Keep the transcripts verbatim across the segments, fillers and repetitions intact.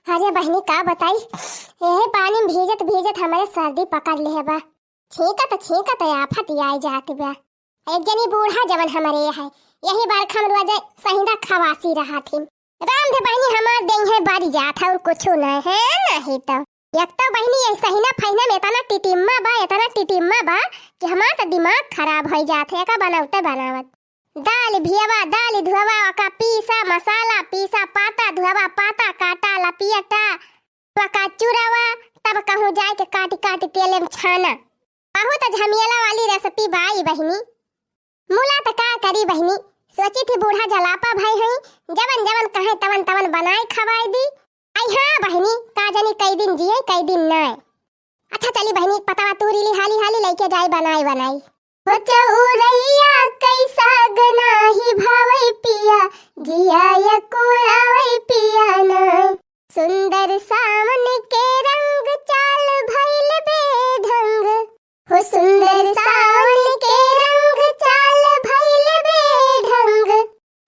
अरे बहिनी, का बताई, यही पानी में भीजत भीजत हमरे सर्दी पकड़ लेहे बा। छींकत छींकत आफत आई जात बा। एक जनी बूढ़ा जवन हमरे है, यही बरखा में रोजे सहिना खवासी रहत हिन। राम दे बहिनी, हमार देह है बरी जात है और कुछो नहीं है, नहीं तो। एक तो बहिनी, ये सहिना फहिना में इतना टिटिम्मा बा, इतना टिटिम्मा बा कि हमार तो दिमाग खराब हो जात है, का बनावते बनावत। दाल भियवा, दाल धुआवा, ओका पीसा मसाला, पीसा पाता, धुआवा पाता, काटा लपियटा, ओका चुरावा, तब कहूँ जाए के काटी काटी तेले में छाना। बहुत झमेला वाली रेसिपी बा ई बहिनी। मुला त का करी बहिनी, सोची थी बूढ़ा जलापा भाई हैं, जवन जवन कहे तवन तवन बनाए खवाए दी। आई हाँ बहिनी, का जानी कई दिन जिए कई दिन नाय। अच्छा चली बहिनी, पतवा तूरी ली हाली हाली, लइके जाई बनाई बनाई। हो चौरैया कई साग नाही भावै पिया, जिया यकुलावै पिया नाय। सुंदर सावन के रंग चाल भइल बेढंग। हो सुंदर सावन के रंग चाल भइल बेढंग।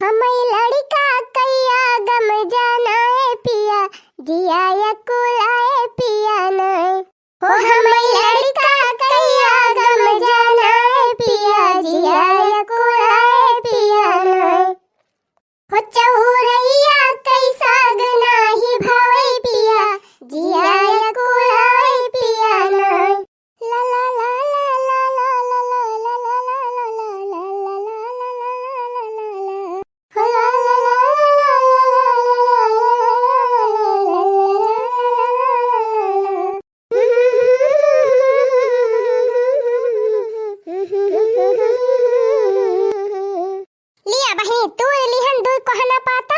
हमई लड़िका कइया गम जानाए पिया, जिया यकुलाए पिया नाय। हो हमई लड़िका कइया गम जानाए पिया, जिया यकुलाए पिया नाय। हो चौरैया कई साग नाही भावै पिया, जिया यकुलाए पिया नाय। लिया बहिनी, तूर लिहन दुइ कोहना पाता।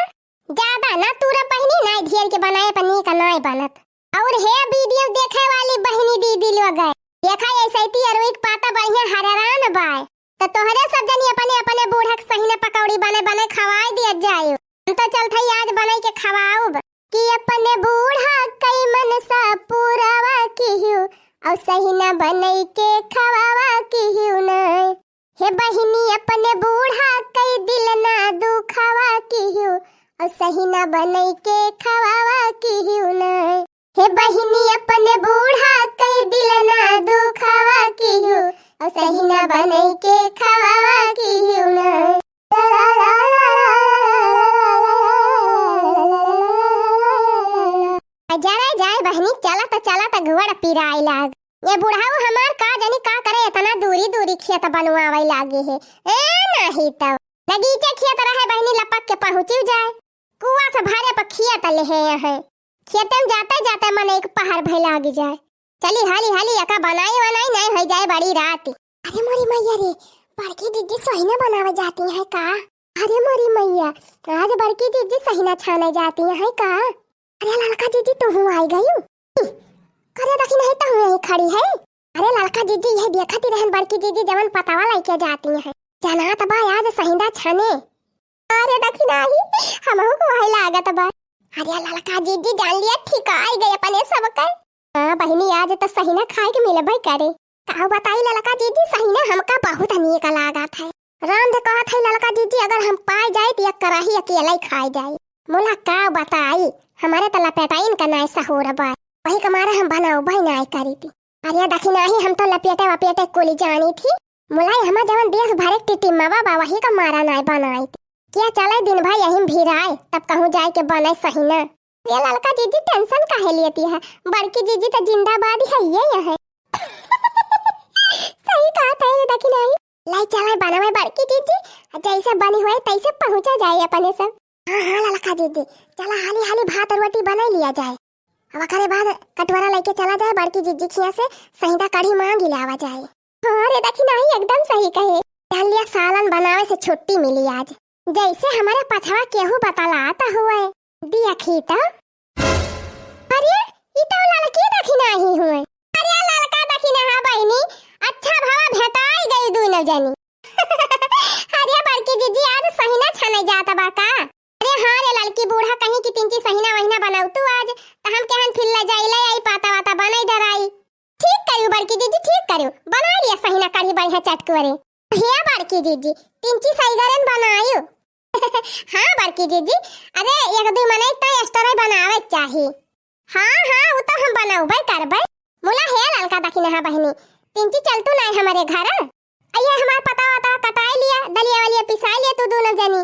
ज्यादा ना तूरा बहिनी, नाई ढेर के बनाए पर नीक नाई बनत। और हे वीडियो देखे वाली बहिनी दीदी लोग, देखा ऐसे ती अरुई के पाता बढ़िया हररान बाय। त तोहरे सब जनी अपने अपने बूढ़ा के सहिना पकौड़ी बने बने खवाए दिया जाए। हम तो चलत हई आज बनाई के खवाउब। कि अपने बूढ़ा कई मनसा पूरावा किहू, और सहिना बनाई के खवावा किहू नाय। हे बहिनी अपने बूढ़ा कई दिल ना दुखावा किहू, और सहिना बनाई के खवावा किहू नाय। हे बहिनी अपने बूढ़ा कई दिल ना दुखावा किहू, और सहिना बनाई के खवावा किहू नाय। जरा जाए बहिनी, चला त चला त गुआड़ पिराए लाग। ये बुढ़ाऊ हमार का जानी का करे, इतना दूरी दूरी खेत बनवावे लागे है। ए नाही तो बगीचे खेत रहे बहिनी, लपक के पहुँची जाए। कुआ से भरे पर खेत लेहे है। खेते में जाते जाते मन एक पहर भय लाग जाए। चली हाली हाली एका बनाई वनाई, नहीं हो जाए बड़ी रात। अरे मोरी मैया रे, बड़की जीजी सहिना बनावे जाती है का? अरे मोरी मैया, आज बड़की जीजी सहिना छाने जाती है का? अरे ललका जीजी, तू हूँ आई गई? करे देखी नहीं, तू यहीं खड़ी है। अरे ललका जीजी, यह देखती रहन बड़की जीजी जवन पतावा लेके जाती है। जनात बा आज सहिना छाने। अरे देखी नाही, हमहू को वही लागत बा। अरे ललका जीजी, जान लिया, ठिकाई गए अपने सबके। हाँ बहिनी, आज तो सहिना खाए के मिलबे करे। का बताई ललका जीजी, सहिना हमका बहुत नीक लागत है। राम दे कहत है ललका जीजी, अगर हम पाए जाए तो एक कराही अकेले ही खाए जाए। मुला का बताई, हमारे तो लपेटाइन का नाय सहूर बा, वही के मारे हम बनाओ भाई नाय करी थी। अरे देखी नाही, हम तो लपेटे वपेटे कुली जानी थी। मुलाई हमार जवन देश भरे टिटिम्मा बा, वही का मारा नाय बनाई थी। क्या चले दिन भर यहीं भिराए, तब कहूँ जाए के बने सहिना। ये ललका जीजी टेंशन काहे लेती है, बड़की जीजी तो जिंदाबाद है, ये यहाँ। सही कहा था ये देखी नाही। लाई चला बनावे बड़की जीजी, जैसे बनी हुई तैसे पहुँचा जाए अपने सब। हाँ हाँ ललका जीजी, चला हाली हाली भात और रोटी बना लिया जाए। अब ओकरे बाद कटोरा लेके चला जाए, बड़की जीजी खिया से सहिना कढ़ी मांग ले आवा जाए। हाँ रे देखी नाही, एकदम सही कहे। डाल लिया सालन बनावे से छुट्टी मिली आज। जैसे हमारे पछवा केहू बतलात हुए। दिया खीता। अरे, ई तो ललकी देखी नाही हुए। अरे ललका देखी ना, हाँ बहिनी, अच्छा भवा भेटाई गई दुनो जनी। अरे बड़की जीजी, आज सहिना छाने जात बा का? अरे हाँ रे ललकी, बूढ़ा कहीं की तिनची सहिना वहिना बनाऊ तू आज, त हम केहन फिर ले जाई, ले आई पाता वाता बनाई डराई। ठीक करू बड़की जीजी, ठीक करू, बना लिया सहिना कढ़ी बढ़िया चटकुरे। हे बड़की जीजी, तिनची सही गरन बनायु। हाँ बड़की जीजी, अरे एक दो मनई तो extra बनावे चाही। हाँ, हाँ, उ तो हम बनउबे करबे। मुला हे ललका दखिनहा बहिनी, तिनची चल तू नाई हमरे घर। अइहे हमार पतवा वतवा कटाई लिया, दलिया वलिया पिसाई लिया तू दुनो जनी।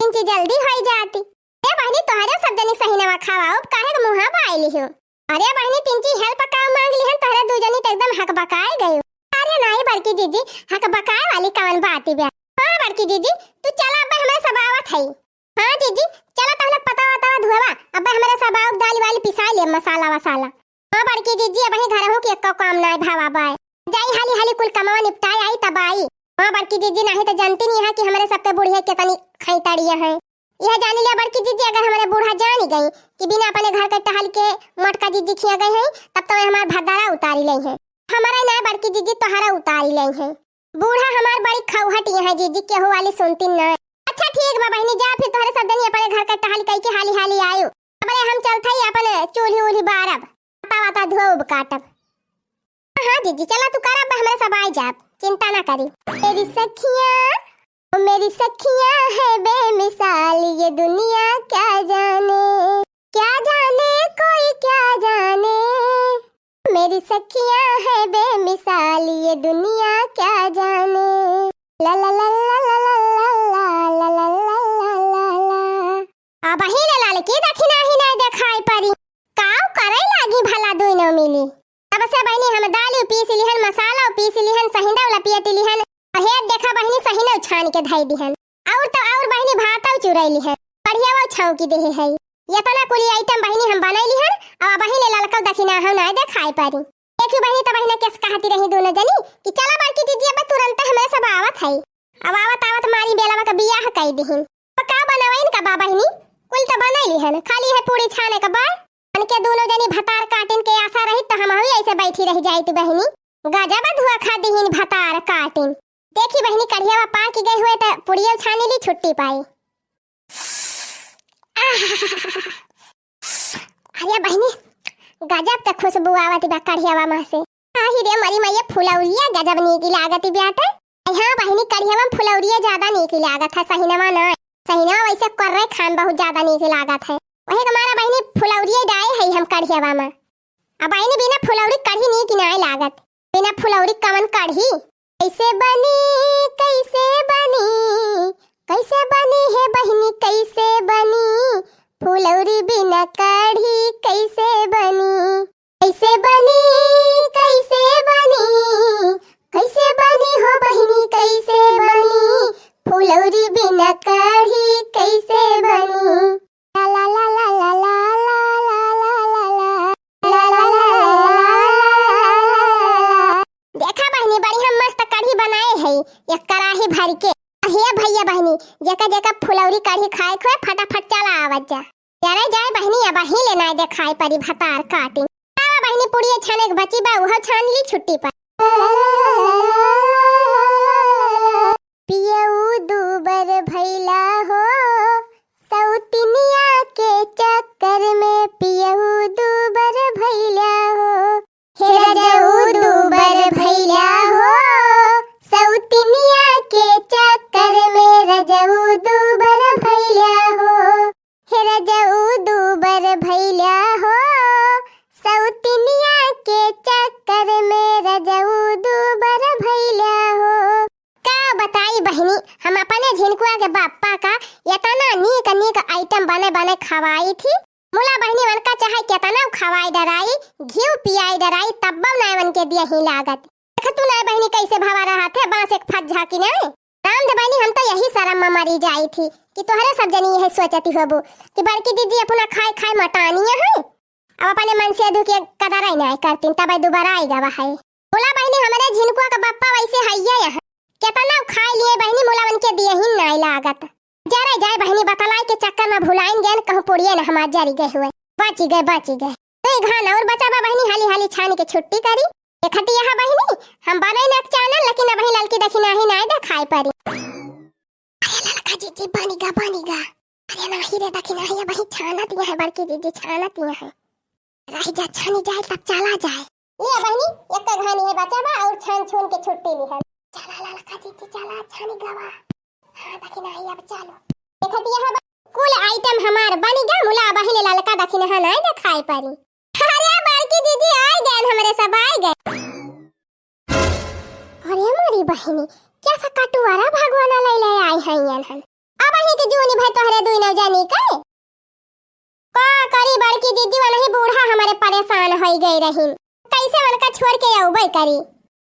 तिनची जल्दी होई जाती। ए बहिनी, तोहरे सब जनी सहिनवा खावा, अब काहे के मुँहा बाई लिहो? अरे बहिनी, तिनची help का माँग लिहन, तोहरे दू जनी त एकदम हकबकाए गयो। अरे नाई बड़की जीजी, हकबकाए वाली कवन बात बा? हाँ बड़की जीजी, तू चला, अब्बे हमरे सब आवत हई। हाँ जीजी, चला तहले पतवा वतवा धुआवा, अब्बे हमरे सब आउब दाल वाल पिसाई लेब, मसाला वसाला। हाँ बड़की जीजी, अबहीं घरहू के एक्को काम नाई भावा बाय। जाई हाली हाली कुल कमवा निपटाए आई तब आई। हाँ बड़की जीजी, नाहीं त जनती नहीं है कि हमरे सबके बुढ़िया केतनी खैतड़िया हैं। यह जानी लिया बड़की जीजी, अगर हमरे बूढ़ा जानी गई कि बिना अपने घर के टहल के मोटका जीजी खिया गई हैं, तब तो हमार भदरा उतारी लई हैं। हमारा नाई बड़की जीजी, तोहरा उतारी लई हैं। बूढ़ा हमार बड़ी खौहट यहाँ जीजी, केहू वाली सुनती न। अच्छा ठीक बा बहिनी, जा फिर तोहरे सब जनी अपने घर का टहल कई के हाली हाली आयु। हमरे हम चलत हई अपन चूल्ही उल्ही बारब, पता वता धोब काटब। हाँ जीजी, चला तू करब, हमरे सब आई जाब, चिंता ना करी। मेरी सखियाँ, ओ मेरी सखियाँ है बेमिसाल ये दुनिया क्या जाने, क्या जाने कोई क्या जाने। मेरी सखियाँ है बेमिसाल ये दुनिया क्या जाने। ला ला ला ला ला ला ला ला ला ला ला ला ला। अबहीं ले ललकी दखिनही नाई देखाई परी। काउ करे लागी भला दुइनो मिली। तब से बहिनी हम दालिउ पीस लिहन, मसालाउ पीस लिहन, सहिंदउ लपियट लिहन। अहेर देखा बहिनी सहिनउ छान के धई दिहन। अउर त अउर बहिनी भातउ चुरई लिहन। कढ़ियावउ छौंकी देहे है। एतना कुली item बहिनी हम बनई लिहन, अउ अबहीं ले ललकउ दखिनहा नाई देखाई परी। देखी बहिनी, त बहिना केस कहती रही दुनो जनी कि चला बड़की जीजी, अब तुरंत हमरे सब आवत है। अब आवत आवत मारी बेलवा के बियाह कई दिहिन। अब का बनवइन का बा बहिनी? कुल त बनई लिहन, खाली है पूड़ी छाने का बा। उनके दुनो जनी भतार काटिन के आशा रही त हमहू ऐसे बैठी रह जाइत बहिनी। गजब धुआ खा दिहिन भतार काटिन। देखी बहिनी, कढ़ियावा पाकि गए हुए त पुड़िया छानी ली, छुट्टी पाई। आह! अरे बहिनी, गजब के खुशबू आवत बा कढ़ियावा मा से। आही रे मरी मैया, फुलौरिया गजब नीक लागत बाटे। हाँ बहिनी, कढ़ियावा मा फुलौरिया ज्यादा नीक लागत है, सहिनवा ना। सहिनवा वैसे कर्रे खान बहुत ज्यादा नीक लागत है। वही के मारा बहिनी फुलौरिया डाए है हम कढ़ियावा मा। अब बहिनी बिना फुलौरी कढ़ी नीक नाय लागत। बिना फुलौरी कवन कढ़ी? कैसे बनी, कैसे बनी, कैसे बनी है बहिनी, कैसे बनी? फुलौरी बिना कढ़ी कैसे बनी? कैसे बनी, कैसे बनी, कैसे बनी हो बहिनी, कैसे बनी? फुलौरी बिना कढ़ी कैसे बनी? ला ला ला ला। देखा बहिनी, बढ़िया मस्त कढ़ी बनाए है, एक कराही भर के। हे भैया बहिनी, जेका जेका फुलौरी कढ़ी खाए खोए, फटाफट चला आवत जा। यारे जाए बहिनी, अबहीं ले नाय देखाई परी भतार काटी। आवा बहिनी, पुड़िया छाने के बची बा, उहो छान ली छुट्टी पर। पियऊ दूबर भैला हो, सौतिनिया के चक्कर में पियऊ दूबर भैला हो। हे रजऊ दूबर भैला हो, सौतिनिया के चक्कर में रजऊ दूबर भैला हो। हे रजऊ दूबर भैला हो, सौतिनिया के चक्कर में रजऊ दूबर भैला हो। का बताई बहिनी, हम अपने झिनकुआ के बापा का एतना नीक नीक item बने बने खवाई थी। मुला बहिनी उनका चाहे केतना खवाई डराई, घिउ पियाई डराई, तब्बो नाय उनके दियही लागत। देखत तू नाय बहिनी कैसे भवा रहत है, बाँस एक फत झाँकी नाय। राम दे बहिनी, हम तो यही शरम में मरी जाई थी कि तोहरे सब जनी यही सोचती होबू कि बड़की दीदी अपना खाए खाए मटानी है। अब अपने मन से दुख के कदर ही नाय करतीन, तब दुबारा आई गवा है। बोला बहिनी, हमरे झिनकुआ का बप्पा वैसे हइये यहाँ। केतना खाए लिए बहिनी, मुला उनके दियही नाय लागत। जरे जाए बहिनी, बतलाई के चक्कर में भुलाइन गए, कहूँ पुड़िए न हमार जरी गए हुए। बाँची गए, बाँची गए। तो ये घान और बचा बा बहिनी, हाली हाली छानी के छुट्टी करी। देखती यहाँ बहिनी, हम बनई ना चानल, लेकिन अबहीं ललकी दखिनही नाय देखाई परी। अरे ललका जीजी, बनी गा, बनी गा। अरे नाही रे दखिनही, अबहीं छानत यहाँ है बड़की जीजी, छानत यहाँ है। रह जा, छानी जाए तब चला जाए। ले बहिनी, एक घानी है बचा बा और छान छून के छुट्टी लिहल। चला ललका जीजी, चला छानी गवा। हाँ दखिनही, अब चलो। देखती यहाँ बा-, कुल item हमार बनी गा, मुला अबहीं ले ललका दखिनहा नाय देखाई परी। सब आइ गए। अरे मोरी बहिनी, कइसा कटुआरा भगवाना लइ लइ आइ हैं इहन। अबहीं के जूनी भइ तोहरे दुइनो जनी के। का करी बड़की दीदी, वनही बूढ़ा हमरे परेसान होइ गइ रहिन। कइसे वनका छोड़ के अउबइ करी?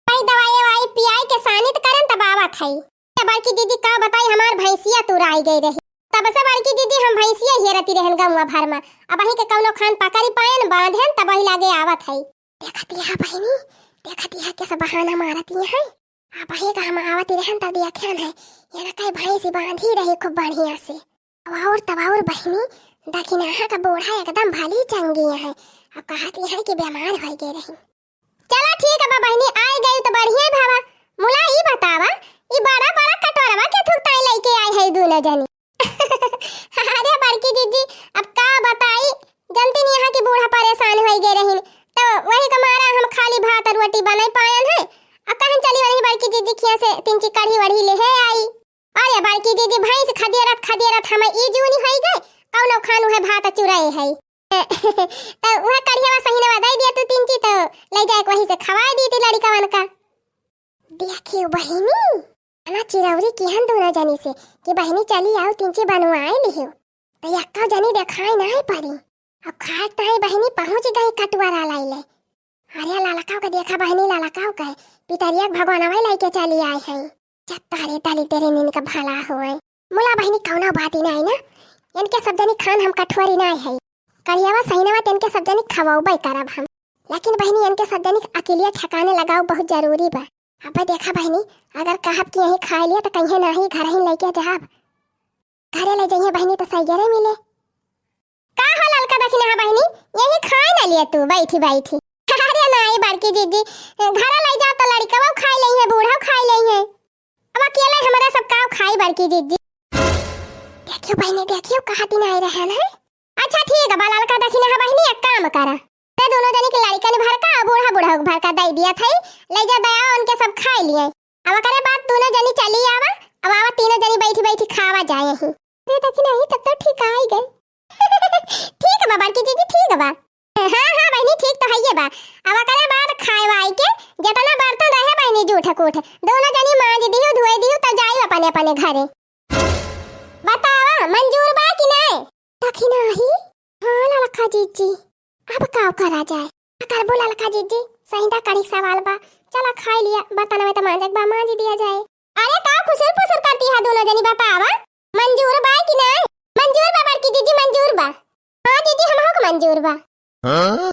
कहीं दवाई ववाई पियाइ के सानित करेन तब आवत हई। ए बड़की दीदी का बताई, हमार भैंसिया तुराइ गइ रही। तब से बड़की दीदी हम भैंसिया हेरती रहेन गउँवा भर मा। अबहीं के कउनो खान पकरि पाएन, बाँधेन तबही लागे आवत हई। देखतिहा बहिनी, देखतिहा कइसा बहाना मारतिहा। अबहीं का हम आवती रहेन तब देखेन है, एनकइ भैंसी बाँधी रही खूब बढ़िया से। अब अउर तब अउर बहिनी, दखिनहा का बूढ़ा एकदम भली चंगी है। अब कहतिहा कि बेमार होइ गइ रही। चला ठीक बा बहिनी, आइ गइउ त बढ़िया भवा। मुला ई बतावा, ई बड़ा बड़ा कटोरवा के थुकताई लइके आइ है दुनो जनी। अरे बड़की जीजी, अब का बताई, जनती नहीं यहाँ की बूढ़ा परेसान होइ गइ रहिन, त वही का मारा हम खाली भात अउर रोटी बनइ पाएन है। अब कहन चली वही बड़की जीजी खिया से तीन ची कढ़ी वढ़ी लेहे आई। अरे बड़की जीजी, भैंस खदेरत खदेरत हम ई जूनी होइ गइ, कउनो खानु है भात चुराए है। त उहे कढ़ियावा सहिनवा दइ दिया तू तीन ची, त लइ जाए वही से खवाइ दीती लड़िकवन का। देखिउ बहिनी, अना चिरौरी किहन दुनो जनी से कि बहिनी चली आउ तीन ची बनवाइ लिहिउ। त एक्का जनी देखाइ नाहीं पड़ी। अब खाए ताई बहिनी पहुँच गई कटुआरा लइ ले। अरे ललकाउ के देखा बहिनी, ललकाउ के पितरिया के भगवानवा लइके चली आइ हैं। जब तोहरे तली तेरे नीन का भला होए। मुला बहिनी कउनो बात ही नाहीं ना, इनके सब जनी खान हम कठुअरी नाहीं है। कढ़ियावा सहिनवा त इनके सब जनी खवउबइ करब हम, लेकिन बहिनी इनके सब जनी के अकेलिया ठिकाने लगाउ बहुत जरूरी बा। अब देखा बहिनी, अगर कहब कि यहीं खाइ लिया त कहिए नाहीं, घरहिन लइके जाब। घरे लइ जइहे बहिनी त सइगरे मिले। का हो ललका दखिनहा बहिनी, यहीं खाइ न लिया तू बइठी बइठी। अरे नाहीं बड़की जीजी, घरे लइ जाब त लड़िकवा खाइ लइहे, बूढ़ा खाइ लइहे। अब अकेले हमरे सब काउ खाई बड़की जीजी। देखिउ बहिनी, देखिउ कहती नाहीं रहेन है। अच्छा ठीक बा ललका दखिनहा बहिनी, एक काम करा, ते दुनो जनी के लड़िकन भर का अउर बूढ़ा बूढ़ा भर का दइ दिया थई, लइ जा दया उनके सब खाइ लिए। अब ओकरे बाद दुनो जनी चली आवा, अब आवा तीनो जनी बइठी बइठी खावा जाए ही। अरे दखिनहा, तब तो ठीक आइ गइ। ठीक बा बड़की जीजी, ठीक बा। हाँ हाँ बहिनी, ठीक त हइये बा। अब ओकरे बाद खाए वाए के जेतना बर्तन रहे बहिनी जूठ कूठ, दुनो जनी माँज दिहु, धोए दिहु, तब जाइउ अपने अपने घरे। बतावा मंजूर बा कि नाहीं? दखिनहा ही? हाँ ललका जीजी, अब काउ करा जाए? का करबो ललका जीजी, सहिंदा कड़ी सवाल बा। चला खाइ लिया, बर्तनवे त माँजे के बा, माँज दिया जाए। अरे काउ खुसुर फुसुर करतिहा दुनो जनी, बतावा मंजूर बा कि नाहीं? मंजूर बा बड़की जीजी, मंजूर बा। हाँ जीजी, हमहू के मंजूर बा। हाँ?